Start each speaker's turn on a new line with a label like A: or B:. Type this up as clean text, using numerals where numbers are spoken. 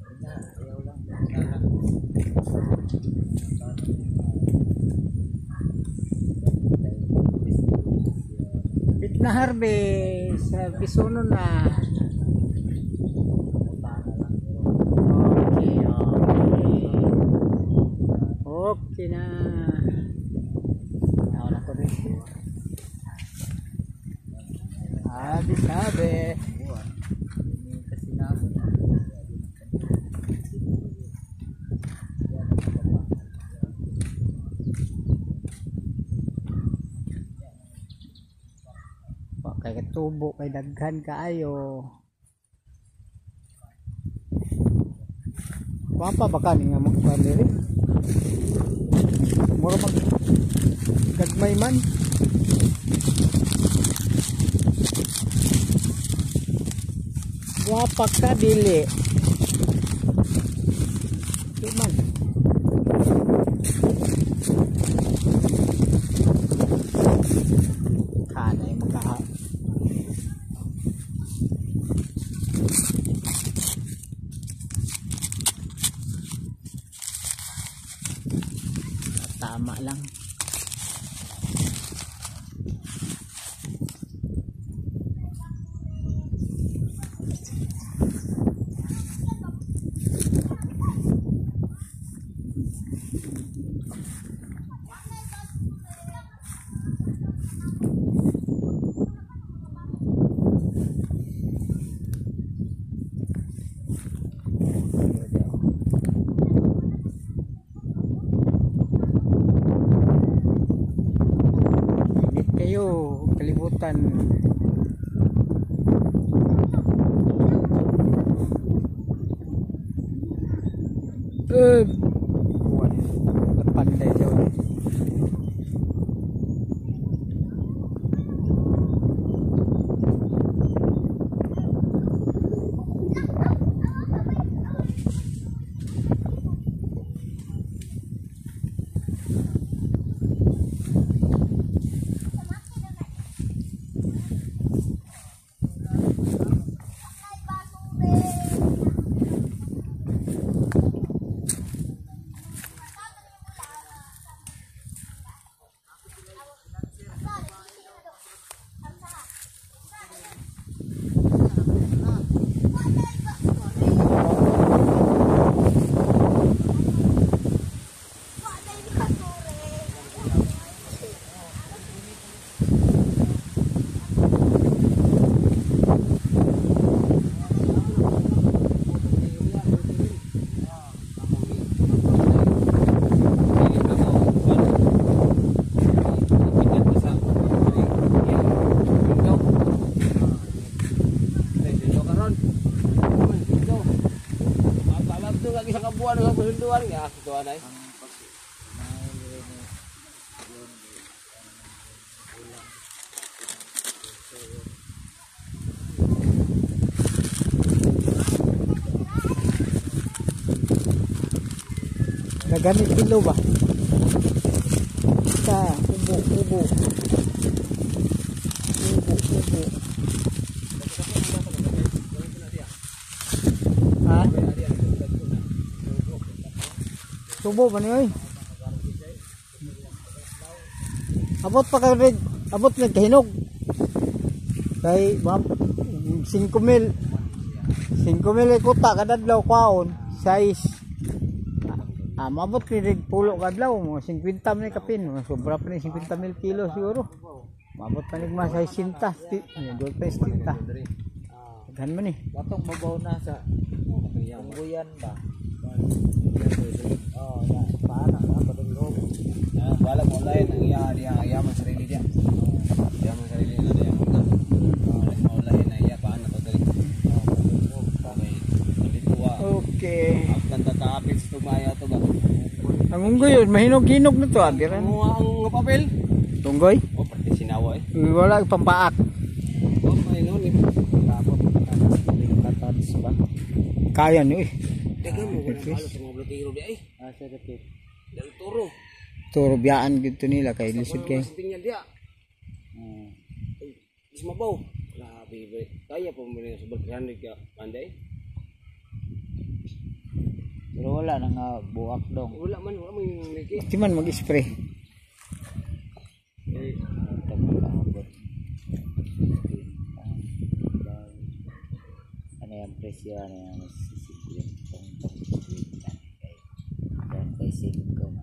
A: Ayaw lang.
B: Bit na harvest sa Bisono na. Okay, okay. Okay na. Ako na ko rin. Sabi, sabi. Wa kay katubo kay daghan kaayo. Wa pa ba kani nga mo kuan diri? Mura mag gagmay man. Wa pa ka dili. Di man. Kanay magka tama lang. Init kayo, kalibutan. Kuwan. Panday daw.
C: Buwan ang kasunduan nga tuan ay.
B: Nagamit kilo ba? Sa ubo, ubo. Ubo, ubo. Ha? Tubo ba niyo? Abot pa ka rin. Abot na kahinog. Kay 5 mil. 5 mil ay kuta kadadlaw kwaon. Size. Ah, maabot ni rin pulo kadlaw. Mga 50 mil kapin. Sobra pa ni 50 mil kilo siguro. Maabot pa ni mga 60. Doon pa 60. Daghan man eh.
A: Watong mabaw na sa tungguyan ba? Oh, ya, paana na padulog.
C: Ah, bala mo lain ang iya diya iya man sarili diya. Iya man sarili na diya. Ah, online na iya paana to diri. Okay. Nalituwa.
B: Okay.
C: After ta kaapit sa tumaya to ba.
B: Ang unggoy yun, mahinog-hinog na to. Abiran.
C: Ang papel.
B: Tunggoy?
C: Oh, pati sinawa eh.
B: Wala pampaak.
C: Oh, may noon eh.
A: Tapos katans ba?
B: Kaya niyo eh.
C: Teka mo, wala halos ang mga blotero di ay.
A: Ah, sa dapit.
C: Dahil turo.
B: Turo biyaan gito nila kay lisod kay.
C: Sa tingnan diya. Ay, ismabaw. Grabe, bre. Kaya pa mo rin sa 300 ka panday.
A: Wala na nga buak dong.
C: Wala man yung liki.
B: Di man mag-spray.
C: Eh,
A: Tagpaabot. Ano yung presyo? Ano yung 50?